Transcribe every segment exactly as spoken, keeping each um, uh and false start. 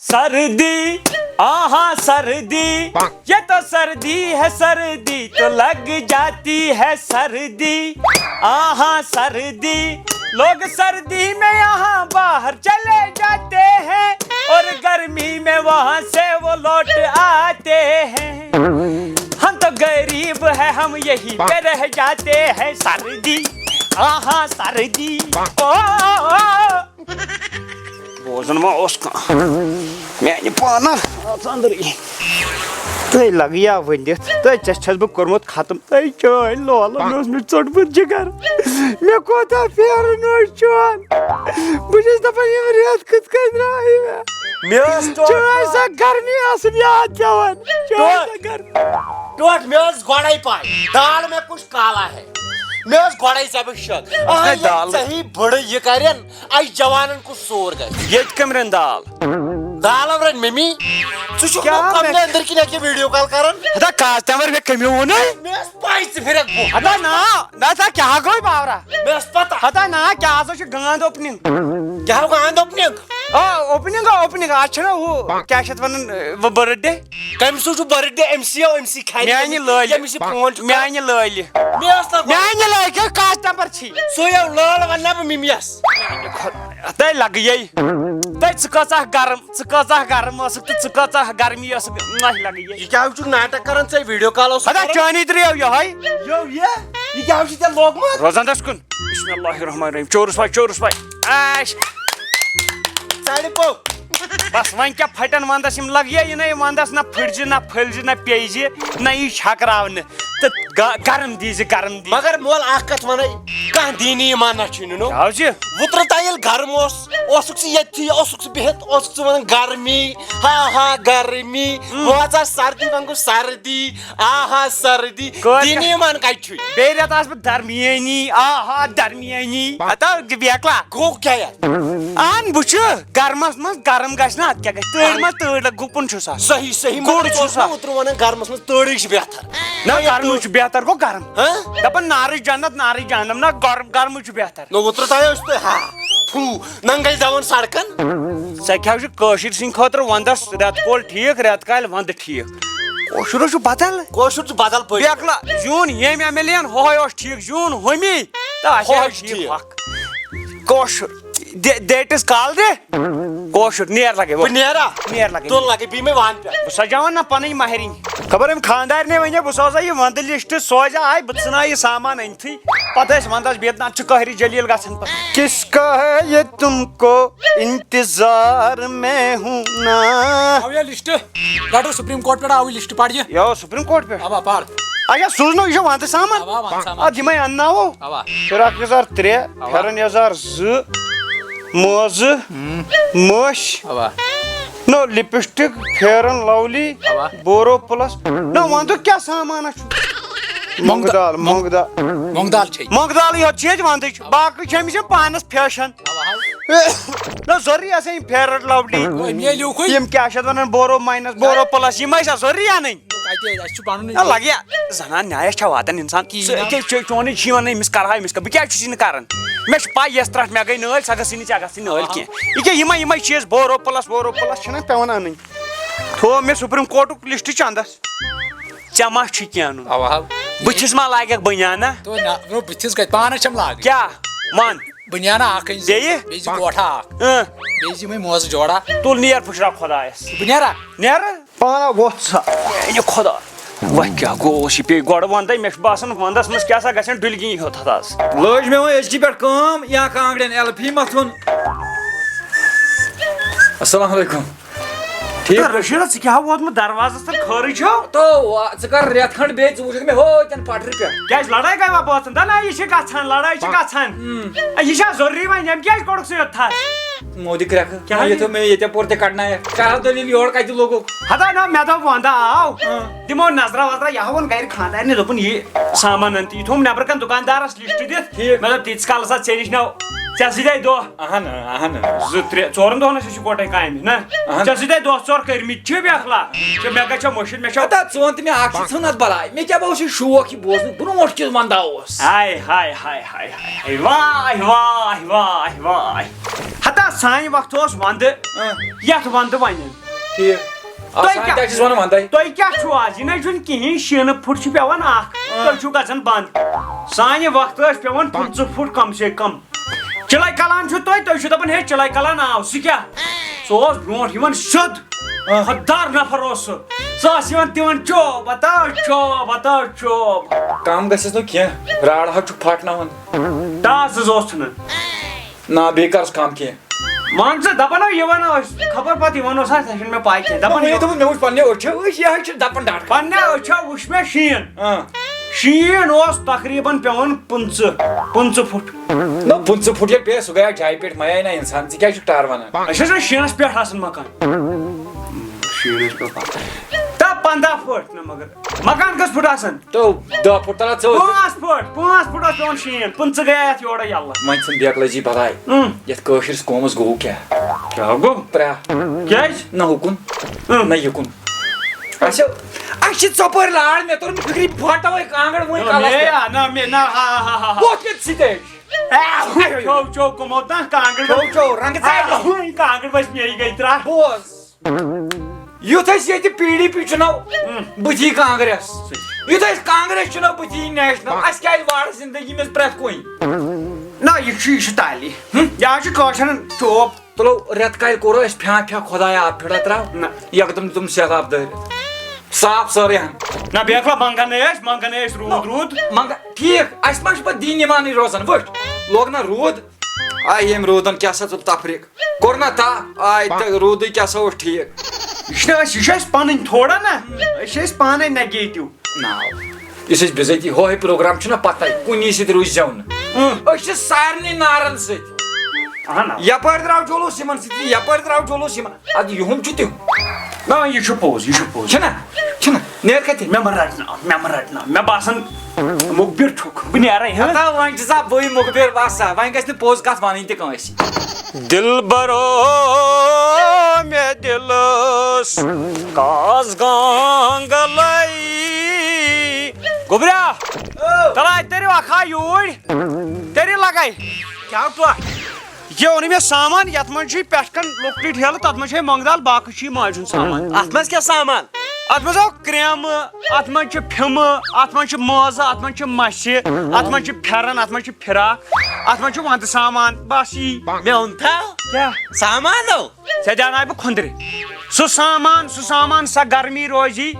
سردی، آہاں سردی، یہ تو سردی ہے، سردی تو لگ جاتی ہے، سردی، آہاں سردی۔ لوگ سردی میں یہاں باہر چلے جاتے ہیں اور گرمی میں وہاں سے وہ لوٹ آتے ہیں۔ ہم تو غریب ہیں، ہم یہیں پہ رہ جاتے ہیں، سردی، آہاں سردی، او، او، او۔ بوزن ما اوس کانٛہہ۔ میانہِ پانہٕ آژ أنٛدرٕے۔ تۄہہِ لگیا ؤنِتھ، تۄہہِ ژےٚ چھَس بہٕ کوٚرمُت ختم۔ تۄہہِ چٲنۍ لولہٕ، مےٚ اوس مےٚ ژوٚٹمُت جگر۔ مےٚ کوتاہ پھیرُن اوس چون۔ بہٕ چھُس دَپان، یِم رٮ۪تھ کِتھ کٔنۍ درٛاے مےٚ؟ مےٚ ٲس ٹوٹھ چٲنۍ سۄ گرمی ٲسٕم یاد پٮ۪وان۔ چٲنۍ ٹوٹھ۔ سۄ گرمی۔ ٹوٹھ، مےٚ ٲس گۄڈَے پَے۔ دال میں کچھ کالا ہے۔ مےٚ ٲس گۄڈَے ژےٚ بہٕ شک۔ آ، ہے، ییٚلہِ دال۔ ژےٚ ہی بٕڑٕ یہِ کَرن، اَسہِ جوانن کُس سور گژھِ؟ ییٚتہِ کَمہِ رٮ۪ن دال؟ دالو رَنہِ مٔمی۔ ژٕ چھُکھ کیٛاہ نہٕ کَملہِ مےٚ؟ أنٛدٕرۍ کِنۍ اَکہِ video call کران؟ ہتا کاز تَمہِ وَرٲے مےٚ کٔمۍ ووٚنُے؟ مےٚ ٲس پَے ژٕ پھِرَکھ بُتھ۔ ہتا نا، نہ ہتا کیٛاہ گوٚو باورا؟ مےٚ ٲس پَتہ۔ ہتا نا، کیٛاہ ہسا چھُ گانٛد opening؟ کیٛاہ گوٚو گانٛد opening؟ آ، opening، آ، opening۔ آز چھُنہ ہُہ، کیٛاہ چھِ اَتھ وَنان، ٲ، birthday؟ کٔمۍ سُنٛد چھُ birthday؟ أمۍ سی، أمۍ سی کھانہِ میانہِ لٲلہِ۔ ییٚمِس یہِ phone چھُ میانہِ لٲلہِ۔ مےٚ ٲس نہ میانہِ لٲلہِ کیٛاہ کَتھ نمبر چھی؟ سُے ہیو لٲل وَنہٕ بہٕ مِمیَس۔ تۄہہِ لگہٕ یے۔ تۄہہِ ژٕ کۭژاہ گرم، ژٕ کۭژاہ گرم ٲسٕکھ تہٕ ژٕ کۭژاہ گرمی ٲسٕکھ، نہ لگہٕ یے۔ یہِ کیٛاہ چھُکھ ناٹک کران ژےٚ video call اوس ہتا کران؟ چٲنی درٛاو یِہوٚے۔ یو یہِ، یہِ کیٛاہ چھُ ژےٚ لوگمُت؟ روزان دَس کُن۔ بسم اللہ الرحمن الرحیم۔ چورس پاے، چورس پاے۔ آش۔ ژَرِ پوٚو۔ بس وۄنۍ کیٛاہ پھٹن ونٛدس یِم لگہِ یِنَے ونٛدس نہ پھٕٹزِ نہ پھٔلزِ نہ پیٚیہِ زِ نہ یی چھکراونہٕ تہٕ گ-، گرم دیٖزِ گرم دیٖزِ۔ مگر مول اکھ کتھ ونے، کانٛہہ دیٖنی ایمان نہ چھُے نہٕ نو۔ کیٛاہ حظ چھِ؟ وُترٕ تام ییٚلہِ گرم اوس، اوسُکھ ژٕ ییٚتھی، اوسُکھ ژٕ بِہِتھ، اوسُکھ ژٕ ونان گرمی، ہا ہا گرمی، وۄنۍ ژٕ سردی، وۄنۍ گوٚو سردی، آ ہا سردی۔ کٲلۍ دیٖنی ایمان کتہِ چھُے؟ بیٚیہِ رٮ۪تہٕ آسہٕ بہٕ درمیٲنی، آ ہا درمیٲنی۔ ہتا بیکلا۔ گوٚو کیٛاہ یتھ؟ اہن بہٕ چھُ گرمس منٛز گرم گژھِ نہ، اتھ کیٛاہ گژھِ؟ تۭرِ منٛز تۭر لگ-، گُپُن چھُ سا۔ صحیح، صحیح۔ گُر مگر چھُ ژٕ اوسُکھ سا۔ نہ اوترٕ ونان گرمس منٛز تۭرٕے چھِ بہتر۔ نہ، گرمٕے چھُ بہتر، گوٚو گرم۔ ہاں؟ دپان نارٕچ جنت، نارٕچ جہنم، نہ گرم، گرمٕے چھُ بہتر۔ نہ اوترٕ تام اوس تُہۍ، ہا، پھوٗ، ننگے دون سڑکن۔ ژےٚ کیٛاہ چھُ کٲشِر سٕنٛدِ خٲطرٕ ونٛدس رٮ۪تہٕ کول ٹھیٖک، رٮ۪تہٕ کالہِ ونٛدٕ ٹھیٖک؟ کٲشُر چھُ بدل۔ کٲشُر چھُ بدل پٲٹھۍ۔ بیکلا، زیوٗن ییٚمۍ ایم ایل اے یَن، ہۄہے اوس ٹھیٖک، زیوٗن ہُمی، تہٕ اَسہِ ہۄہے اوس چھُ ٹھیٖک ٹھیٖک۔ اکھ۔ کٲشُر۔ دے-، دیٹِس کال دے۔ کٲشُر، نیر لگے وۄنۍ۔ بہٕ نیرا؟ نیر لگے۔ تُل لگے، بیٚیہِ مےٚ وَن پٮ۪ٹھ۔ بہٕ سجاوَن نہ پنٕنۍ مہرِنۍ۔ خبر أمۍ خاندارنہِ وَنے، بہٕ سوزا یہِ وَندٕ لِسٹ، سوزا آے، بہٕ ژھٕنہٕ ہا یہِ سامان أنۍ۔ تھٕے۔ پتہٕ ٲسۍ ونٛدس بِہِتھ، نتہٕ چھُ قٲہرِ جلیل گژھان پتہٕ۔ کس کا ہے یہ تم کو انتظار میں ہوں نا۔ آو یہ لسٹ؟ رٹو سپریم کورٹ پٮ۪ٹھ آو یہ لسٹ، پَر یہِ۔ یہِ آو سپریم کورٹ پٮ۪ٹھ؟ اوا، پَر۔ اچھا، سوٗزنو، یہِ چھُ ونٛدٕ سامان۔ اوا، ونٛدٕ سامان۔ اتھ یِمے انناوو۔ اوا۔ فراک یزار ترٛےٚ، اوا۔ پھٮ۪رن یزار زٕ، موزٕ، مٔش۔ اوا۔ نو لپسٹک، فیئر اینڈ لولی، اوا۔ Borrow plus. نہ وَن تہٕ کیٛاہ سامانہ چھُ؟ مۄنٛگہٕ دال، مۄنٛگہٕ دال۔ مۄنٛگہٕ دال چھے۔ مۄنٛگہٕ دالٕے یوت چھِ ییٚتہِ وَنٛدٕچ۔ باقٕے چھِ أمِس یِم پانَس فیشن۔ اوا۔ نہ ضروٗری آسان یِم فیورٹ لَولی۔ أمۍ ییٚلہِ یُکُے۔ یِم کیٛاہ چھِ اَتھ وَنان، بورو ماینَس، بورو پلس، یِم ٲسۍ ضروٗری اَنٕنۍ۔ کَتہِ، اَسہِ چھُ پَنُن نہ لگہِ یا زنان نیاش چھا واتان اِنسان۔ کِہیٖنۍ ژٕ نہ۔ أکے چے-، چونٕے چھُے وَنان أمِس کَرٕ ہا، أمِس کَرٕ، بہٕ کیٛازِ چھُس یہِ نہٕ کَران؟ مےٚ چھِ پَے یَس ترٛٹھ مےٚ گٔے نٲلۍ، سۄ گٔژھٕے نہٕ ژےٚ گژھٕنۍ نٲلۍ کینٛہہ۔ یہِ کیٛاہ یِمَے یِمَے چیٖز، بورو پلس، بورو پلس چھِنہ پٮ۪وان اَنٕنۍ۔ تھوو مےٚ سپریم کورٹُک لسٹ چندس۔ ژےٚ ما چھُے کینٛہہ اَنُن؟ اوا۔ بٕتھِس ما لاگکھ بنیانا؟ تو نہ، برو، بٕتھِس کتہِ؟ پانس چھم لاگٕنۍ۔ کیٛاہ؟ وَن۔ بنیانا اکھ أنۍ زِ، بیٚیہِ؟ بیٚیہِ زِ کوٹھا اکھ۔ اۭں۔ بیٚیہِ زِ یِمے موزٕ جوڑا۔ تُل نیر پھُشراو خۄدایس۔ بہٕ نیرا؟ نیر۔ پانا ووٚتھ سا۔ میانہِ خۄدا۔ وۄنۍ کیٛاہ گوٚوس یہِ پیٚیہِ گۄڈٕ وَندَے، مےٚ چھُ باسان وَندَس منٛز کیٛاہ سا گژھن ڈُلگی ہیوٚت ہتاس۔ لٲج مےٚ وۄنۍ أزکی پٮ۪ٹھ کٲم، یا کانٛگڑٮ۪ن ایل پی مَتھُن۔ السلام علیکم۔ ٹھیٖک۔ تہٕ رشیٖد، ژٕ کیٛاہ ووتمُت دروازس تل خٲرٕے چھو؟ تو وا-، ژٕ کر رٮ۪تھ کھنڈ بیٚیہِ، ژٕ وٕچھکھ مےٚ ہوتٮ۪ن پٹرِ پٮ۪ٹھ۔ کیٛازِ لڑٲے گٔے وا بٲژن؟ دَ نہ، یہِ چھِ گژھان، لڑٲے چھِ گژھان۔ اے، یہِ چھا ضروٗری وۄنۍ؟ ییٚمۍ کیٛازِ کوٚڑُکھ ژٕ یوٚت تھَس؟ مودی کرٛٮ۪کہٕ۔ کیٛاہ یہِ یہِ؟ تھوٚو مےٚ ییٚتہِ پوٚر تہِ کڑنایَکھ۔ کیٛاہ دٔلیٖل یورٕ کتہِ لوٚگُکھ؟ ہتا نہ، مےٚ دوٚپ ونٛدٕ آو۔ اۭں۔ دِمو نظرا وظرا، یہِ ہاوُن گرِ خانٛدارنہِ، دوٚپُن یہِ سامان اَن تہٕ یہِ تھوٚوُم نٮ۪برٕ کَنہِ دُکاندارس لِسٹ دِتھ۔ ٹھیٖک۔ مےٚ دوٚپ تیٖتِس کالس آسہِ ژےٚ نِش نہ، ژےٚ سۭتۍ آے دۄہ۔ اہن، اہن۔ زٕ، ترٛےٚ، ژورن دۄہن ٲسۍ أسۍ یِکوٹے کامہِ، نہ؟ اہن۔ ژےٚ سۭتۍ آے دۄہ ژور کٔرمٕتۍ، چھِ بیکھلا؟ ژےٚ مےٚ گژھِ مٔشِتھ، مےٚ چھا۔ ہتا، ژٕ وَن تہٕ مےٚ اکھ چیٖز، ژھٕن اَتھ بلاے، مےٚ کیٛاہ باسیو شوق یہِ بوزنُک برونٛٹھ کِس ونٛدٕ اوس۔ ہاے، ہاے، ہاے، ہاے، ہاے، ہاے، واے، واے، واے، واے۔ ہتا، سانہِ وقتہٕ اوس ونٛدٕ، اۭں۔ یتھ ونٛدٕ ونہِ۔ ٹھیٖک۔ آ، تۄہہِ سانہِ کیٛاہ؟ تہِ چھِس ونان ونٛدے۔ تۄہہِ کیٛاہ چھُو آز؟ یہِ نَے چھُنہٕ کِہیٖنۍ، شیٖنہٕ پھُٹ چھُ پٮ۪وان اکھ، اۭں۔ تُہۍ چھِو گژھان بنٛد۔ سانہِ وقتہٕ ٲسۍ پٮ۪وان پٕنٛژٕہ پھُٹ کم سے کم۔ چِلَے کلان چھُو تُہۍ، تُہۍ چھِو دَپان، ہے، چِلَے کلان آو، سُہ کیٛاہ؟ سُہ اوس برونٛٹھ یِوان سیوٚد۔ اۭں۔ خۄدار نفر اوس سُہ۔ سُہ اوس یِوان دِوان چوب، ہتا چوب، ہتا چوب۔ کم گژھٮ۪س نہٕ کینٛہہ، راڑ حق چھُ پھٹناوان۔ ٹاس زٕ اوس ژھٕنان۔ نہ، بیٚیہِ کَرُس کَم کینٛہہ۔ مان ژٕ، دَپان ہا، یہِ وَنو أسۍ، خبر پَتہٕ یہِ وَنو سا، سۄ چھَنہٕ مےٚ پَے کینٛہہ۔ دَپان مےٚ یہِ دوٚپمُت، مےٚ وٕچھ پنٛنیو أچھو، أسۍ یہِ حظ چھِ دَپان ڈاکٹر۔ پنٛنیو أچھو وٕچھ مےٚ شیٖن۔ اۭں۔ شیٖن اوس تقریٖباً پٮ۪وان پٕنٛژٕہ، پٕنٛژٕہ پھُٹ۔ نہ، پٕنٛژٕہ پھُٹ ییٚلہِ پیٚیہِ، سُہ گٔیو جایہِ پٮ۪ٹھ، مَے آیہِ نہ اِنسان، ژٕ کیٛازِ چھُکھ ٹار وَنان؟ أسۍ حظ ٲسۍ شیٖنَس پٮ۪ٹھ آسان مکان۔ شیٖنَس پٮ۪ٹھ آسان۔ تہٕ پنٛداہ پھُٹ نہ مگر۔ مکان کٔژ پھُٹ آسان؟ تو دَہ پھُٹ تَلہ ژٕ۔ پانٛژھ پھُٹ، پانٛژھ پھُٹ اوس پٮ۪وان شیٖن، پٕنٛژٕہ گٔیے اَتھ یورَے یَلہٕ۔ وۄنۍ ژھٕن بیکلٲزی بَلاے۔ اۭں۔ یَتھ کٲشرِس قومَس گوٚو کیٛاہ؟ کیٛاہ گوٚو؟ پرٛا۔ کیٛازِ؟ نہ ہُکُن، اۭں۔ نہ یِکُن۔ اَسہِ، اَسہِ چھِ ژۄپٲرۍ لاڑ، مےٚ توٚر نہٕ فِکرِ، بہٕ پھاٹاوَے کانٛگٕر وۄنۍ نہ، کَلَس مے پٮ۪ٹھ۔ یا، نہ، مے، نہ، ہا، ہا، ہا، ہا۔ وۄتھ ییٚتہِ سۭتۍ۔ آ، چو، چو، کٕمو تام کانٛگٕر۔ چو، چو، رنٛگہٕ ژَلہِ۔ آ، کانٛگٕر بَچہِ مے گٔے ترٛٹھ۔ بوز۔ یُتھ أسۍ ییٚتہِ پی ڈی پی چُنو، اۭں۔ بہٕ تھی کانگریس۔ یُتھ أسۍ کانگریس چُنو، بہٕ تھی نیشنل۔ اَسہِ کیٛازِ وارٕ زندگی منٛز پرٛٮ۪تھ کُنہِ؟ نہ، یہِ چھُ، یہِ چھُ تالی۔ ہُم؟ یہِ حظ چھُ کٲشرٮ۪ن چوب۔ تُلو، رٮ۪تہٕ کالہِ کوٚر اَسہِ پھیٛا پھیٛا خۄدایا اَتھ پھِرا ترٛاو۔ نہ۔ یکدم دیُتُم سہلاب دٲرِتھ۔ صاف سٲرٕے ہن۔ نہ، بیکلا بنٛگن ٲسۍ، بنٛگن ٲسۍ، روٗد، روٗد۔ مگر ٹھیٖک، اَسہِ ما چھُ پَتہٕ دیٖن ایٖمانٕے روزان؟ وٕچھ، لوگ نہ روٗد، آ، ییٚمۍ روٗدَن کیٛاہ سا ژوٚل تفریٖق۔ کوٚر نہ تا، آے تہٕ روٗدٕے کیٛاہ سا اوس ٹھیٖک۔ یہِ چھِنہ أسۍ، یہِ چھِ اَسہِ پَنٕنۍ تھوڑا نہ، أسۍ چھِ أسۍ پانَے نگیٹِو۔ ناو۔ یُس أسۍ بِزٲتی ہوے پروگرام چھُنہ پَتَے، کُنی سۭتۍ روٗزۍ زٮ۪و نہٕ۔ اۭں۔ أسۍ چھِ سارنٕے نارَن سۭتۍ۔ اَہَن حظ۔ یَپٲرۍ درٛاو جلوٗس یِمَن سۭتۍ، یَپٲرۍ درٛاو جلوٗس یِمَن۔ اَدٕ یِہُنٛد چھُ تِہُنٛد۔ نہ، یہِ چھُ پوٚز، یہِ چھُ پوٚز۔ چھُنہ؟ چھُنہ؟ نیر کَتہِ؟ مےٚ مہ رَٹناو، مےٚ مہ رَٹناو۔ مےٚ باسان، مُخبِر چھُکھ۔ بہٕ نیرَے، ہہ؟ ہتا وۄنۍ چھُ سا بٕے مُخبِر وَسا، وۄنۍ گژھِ نہٕ پوٚز کَتھ وَنٕنۍ تہِ کٲنٛسہِ۔ دِلبرو، مےٚ دِلس کاس گانگلے۔ گوٚبریا، تَلہٕ اَتہِ تٔرِو اَکھا یوٗرۍ۔ تٔرِو لَگَے۔ کیٛاہ ٹوٹھ؟ یہِ اوٚن مےٚ سامان، یَتھ منٛز چھُ پٮ۪ٹھ کَن لۄکٹُے ٹھیلہٕ، تَتھ منٛز چھُ مۄنٛگہٕ دال، باقٕے چھُ یہِ ماجہِ ہُنٛد سامان۔ اَتھ منٛز کیٛاہ سامان؟ اَتھ منٛز آو کرٛیمہٕ، اَتھ منٛز چھِ پھِمہٕ، اَتھ منٛز چھِ مٲزٕ، اَتھ منٛز چھِ مَژھِ، اَتھ منٛز چھِ پھٮ۪رَن، اَتھ منٛز چھِ فِراک، اَتھ منٛز چھُ وَنٛدٕ سامان، بَس یی۔ مےٚ اوٚن تھا۔ کیٛاہ؟ سامان اوٚن؟ ژےٚ دیٛاوناوٕ بہٕ کھُنٛدرِ۔ سُہ سامان، سُہ سامان، سۄ گرمی روزی۔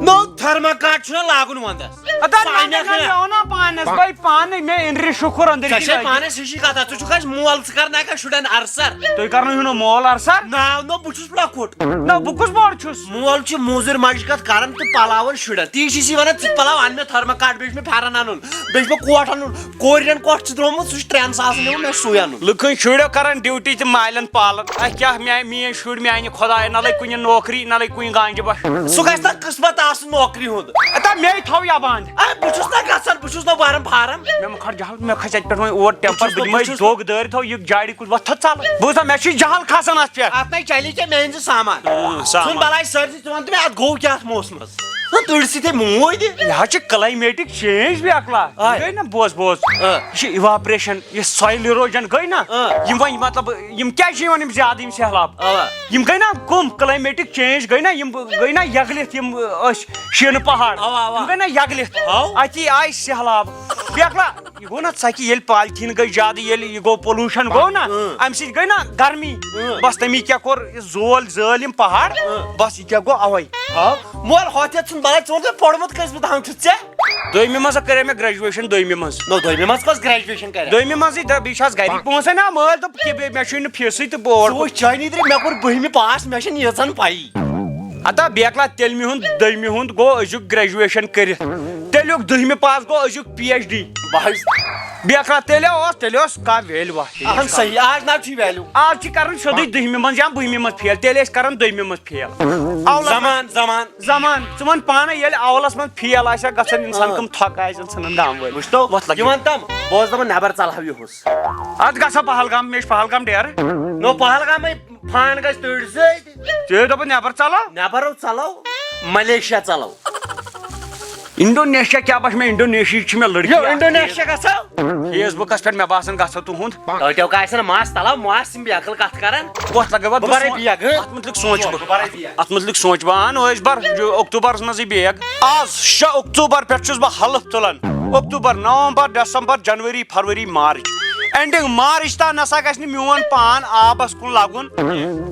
نوٚو تھرماکاٹ چھُنہ لاگُن وَنٛدَس۔ اَدٕ سُہ اَنہِ نہ مےٚ مےٚ کانٛہہ۔ اوٚن نا پانَس، بَے پانَے، مےٚ أنٛدرِ شُکُر أنٛدرِ ژےٚ چھے کِنۍ۔ پانَس ہِشی کَتھا، ژٕ چھُکھ اَسہِ مول، ژٕ کَر نہ کانٛہہ شُرٮ۪ن اَرسَر۔ تُہۍ کَرنٲیِو نہٕ مول اَرسَر۔ ناو نو بہٕ چھُس لۄکُٹ۔ نہ، بہٕ کُس بوٚڑ چھُس؟ مول چھُ موٚزوٗرۍ ماجہِ کَتھ کَران تہٕ پَلاوان شُرٮ۪ن۔ تی چھِ أسۍ وَنان، ژٕ پَلاو اَن مےٚ تھرماکاٹ، بیٚیہِ چھُ مےٚ پھٮ۪رَن اَنُن، بیٚیہِ چھُ مےٚ کوٹ اَنُن۔ کورٮ۪ن کۄٹھ چھُ درٛامُت، سُہ چھُ ترٛٮ۪ن ساسَن نِوان، مےٚ چھُ سُے اَنُن۔ لُکَن شُرٮ۪و کران ڈیوٹی تہِ مالٮ۪ن پالان۔ اَتھ کیٛاہ میٛا-، میٛٲنۍ شُرۍ، میٛانہِ خۄدایہِ، نہ لَگہِ کُنہِ نوکری، نہ لَگہِ کُنہِ گانجہِ بَٹھ۔ سُہ گژھِ نہ قٕسمت آسُن نوکری ہُنٛد۔ اَتا مے تھاو یا بنٛد۔ اے، بہٕ چھُس نہ گژھان، بہٕ چھُس نہ بَران فارم۔ مےٚ مہ کھار جہل، مےٚ کھژِ اَتہِ پٮ۪ٹھ وۄنۍ اور ٹٮ۪مپَر، بہٕ چھُس نہ، بہٕ دِمَے بہٕ چھُس نہ۔ دۄگ دٲرِتھ، تھاو یہِ جاڑِ کُس وۄتھ تھَو ژَلہٕ۔ بوٗزتھا، مےٚ چھُ جہل کھسان اَتھ پٮ۪ٹھ۔ اَتھ نَے چَلی ژےٚ میٛانہِ زٕ سامان۔ اۭں، سامان۔ ژھُن بَلاے سٲرسٕے، ژٕ وَن تہٕ مےٚ اَتھ گوٚو کیٛاہ اَتھ موسمَس؟ نہ، تُلۍ سۭتۍ موٗدۍ۔ یہِ حظ چھِ climatic change، بیکلا۔ آے۔ یہِ گٔے نہ، بوز، بوز۔ آ۔ یہِ چھِ evaporation، یہِ soil erosion گٔے نہ۔ آ۔ یِم وۄنۍ، مطلب، یِم کیٛازِ چھِ یِوان یِم زیادٕ، یِم سہلاب؟ اَوا۔ یِم گٔے نہ کُم، climatic change گٔے نہ، یِم گٔے نہ یَگلِتھ، یِم، أسۍ شیٖنہٕ پہاڑ۔ اَوا، اَوا۔ یِم گٔے نہ یَگلِتھ۔ ہاو۔ اَتی آیہِ سہلاب۔ بیکلا، یہِ گوٚو نہ ژَکہِ، ییٚلہِ polythene گٔے زیادٕ، ییٚلہِ یہِ گوٚو pollution گوٚو نہ، اۭں۔ اَمہِ سۭتۍ گٔے نہ گرمی۔ اۭں۔ بس تَمی کیٛاہ کوٚر، یہِ زول زٲلۍ یِم پہاڑ۔ اۭں۔ بس یہِ کیٛاہ گوٚو اَوَے۔ ہاو۔ مول، ہۄتھ یَتھ ژھُن بَلاے، ژٕ وَن تہٕ مےٚ پوٚرمُت کٔژمہِ تام چھُتھ ژےٚ؟ دوٚیمہِ منٛز ہا کَرے مےٚ graduation، دوٚیمہِ منٛز۔ نو، دوٚیمہِ منٛز کۄس graduation کَرِ؟ دوٚیمہِ منٛزٕے، دَپ، بیٚیہِ چھِ آز گَرِکۍ پونٛسَے نا، مٲلۍ دوٚپ کہِ بیٚیہِ مےٚ چھُے نہٕ فیٖسٕے تہٕ بہٕ اور۔ ژٕ وٕچھ چٲنی درِ، مےٚ کوٚر بٔہمہِ پاس، مےٚ چھَنہٕ ییٖژ ہَن پَیی۔ ہتا بیکلا، تیٚلہِ مےٚ ہُنٛد دوٚیمہِ ہُنٛد گوٚو أزیُک graduation کٔرِتھ، تیٚلیُک دٔہمہِ پاس گوٚو أزیُک پی ایچ ڈی۔ بہٕ حظ بیکلا، تیٚلہِ اوس، تیٚلہِ اوس کانٛہہ value اَتھ۔ اَہَن صحیح، آز نہ چھُے value۔ آز چھِ کَران سیوٚدُے دٔہمہِ منٛز یا بٔہمہِ منٛز fail، تیٚلہِ ٲسۍ کَران دوٚیمہِ منٛز fail۔ اَولَس منٛز زمان، زمان۔ زمان، ژٕ وَن پانَے، ییٚلہِ اَولَس منٛز fail آسہِ ہا گژھان، اِنسان آ۔ کٕم تھۄکہٕ آسہِ ژھٕنان گامہٕ وٲلۍ۔ وٕچھتو، وۄتھ لَگہِ۔ یہِ وَن تَم، بہٕ اوسُس دَپان نٮ۪بَر ژَلہٕ ہاو یِہُس۔ اَدٕ گژھ سا پہلگام، مےٚ چھِ پہلگام ڈیرٕ۔ نو، پہلگامَے فان گژھِ تٔڑۍ سۭتۍ۔ ژےٚ دوٚپُتھ نٮ۪بَر ژَلو؟ نٮ۪بَر ہو ژَلو، ملیشیا ژَلو۔ انڈونیشیا کیٛاہ باسہِ مےٚ؟ انڈونیشیا چھِ مےٚ لڑکی یو اکھ۔ انڈونیشیا گژھو۔ فیس بُکس پٮ۪ٹھ مےٚ باسان گژھو تُہُنٛد۔ تۄہہِ تہِ کیٛاہ آسن ماس تلو ماس یِم بیکل کتھ کران۔ کۄس لگٲے وۄنۍ؟ بہٕ بَرے بیگ، ہہ؟ اتھ متعلق سونٛچہٕ بہٕ۔ اتھ متعلق سونٛچہٕ بہٕ۔ اہن، ٲسۍ بر جو اکتوبرس منٛزٕے بیگ۔ آز شےٚ اکتوبر پٮ۪ٹھ چھُس بہٕ حلف تُلان۔ اکتوبر، نومبر، دسمبر، جنوری، فروری، مارچ۔ اینڈنگ مارچ تام نسا گژھِ نہٕ میون پان آبس کُن لگُن۔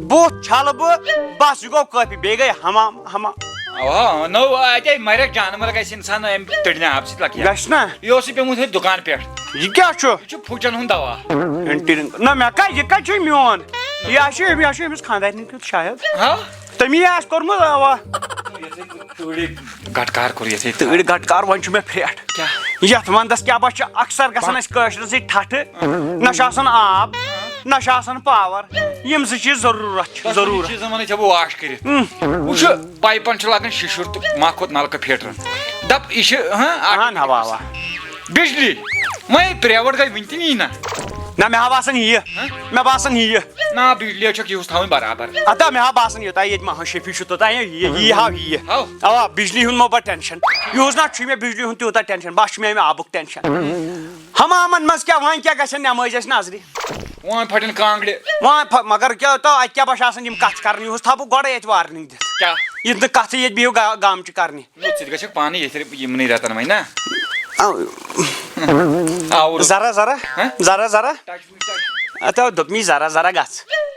بُتھ چھلہٕ بہٕ، بس یہِ گوٚو کٲفی۔ بیٚیہِ گٔے حمام، حمام۔ آ، نو اتے مرک جانور گژھِ انسان امہِ تٔڑنہِ آبہٕ سۭتۍ لگہِ۔ گژھِ نا؟ یہِ اوس یہِ پیومُت ہے دُکان پٮ۪ٹھ۔ یہِ کیٛاہ چھُ؟ یہِ چھُ پھُچن ہُنٛد دوا۔ اینٹی رنگ۔ نہ، مےٚ کَتہِ، یہِ کَتہِ چھُ میون؟ یہِ ہا چھُ، یہِ ہا چھُ أمِس خانٛدارنہِ کیُتھ شاید۔ ہا؟ تٔمی آسہِ کوٚرمُت، اوا۔ تۭرِ گٹکار کوٚر یتھے۔ تۭرِ گٹکار، وۄنۍ چھُ مےٚ پھرٛٹھ۔ کیٛاہ؟ یتھ ونٛدس کیٛاہ بس چھِ اکثر گژھان اَسہِ کٲشرٮ۪ن سۭتۍ ٹھٹھٕ۔ نہ چھُ آسان آب، نہ چھُ آسان پاور۔ یِم زٕ چیٖز ضروٗرت چھِ، ضروٗرت۔ چیٖزن وَنان چھِ بہٕ واش کٔرِتھ۔ وٕچھ، پایپن چھُ لاگان شِشُر تہٕ مَکھ کھوٚت نلکہٕ فِٹرن۔ دپ، یہِ چھِ، ہاں، اہن، اوا، اوا۔ بجلی۔ وۄنۍ پرٛیویٹ گٔے وٕنہِ تہِ نی نہ۔ نہ، مےٚ ہا باسان یہِ۔ مےٚ باسان یہِ۔ نہ، بجلی چھکھ یوٗز تھاوٕنۍ برابر۔ ادا مےٚ ہا باسان یوٚتام ییٚتہِ محمد شفیع چھُ توٚتام یہِ، یہِ، یہِ ہا یہِ۔ ہاو۔ اوا، بجلی ہُنٛد مہ بر ٹینشن۔ یوٗز نہ چھُے مےٚ بجلی ہُنٛد تیوٗتاہ ٹینشن، بس چھُ مےٚ اَمہِ آبُک ٹینشن۔ حمامن منٛز کیٛاہ وۄنۍ کیٛاہ گژھن نٮ۪مٲزۍ اَسہِ نظرِ؟ وۄنۍ پھٹن کانٛگرِ۔ وۄنۍ پھَ-، مگر کیٛاہ تو اَتہِ کیٛاہ بس آسان یِم کتھ کرنہِ، یُہُس تھاو بہٕ گۄڈے اَتہِ وارننگ دِتھ۔ کیٛاہ؟ یہِ نہٕ کتھٕے ییٚتہِ بِہِو گا-، گامچہِ کرنہِ۔ نہ، ژٕ تہِ گژھکھ پانہٕ ییٚتھۍ یِمنٕے رٮ۪تن وۄنۍ نا۔ آوُر۔ ذرا ذرا، ہہ؟ ذرا ذرا۔ ٹچ وُچ ٹچ۔ اَتھ دوٚپ مےٚ ذرا ذرا گژھ۔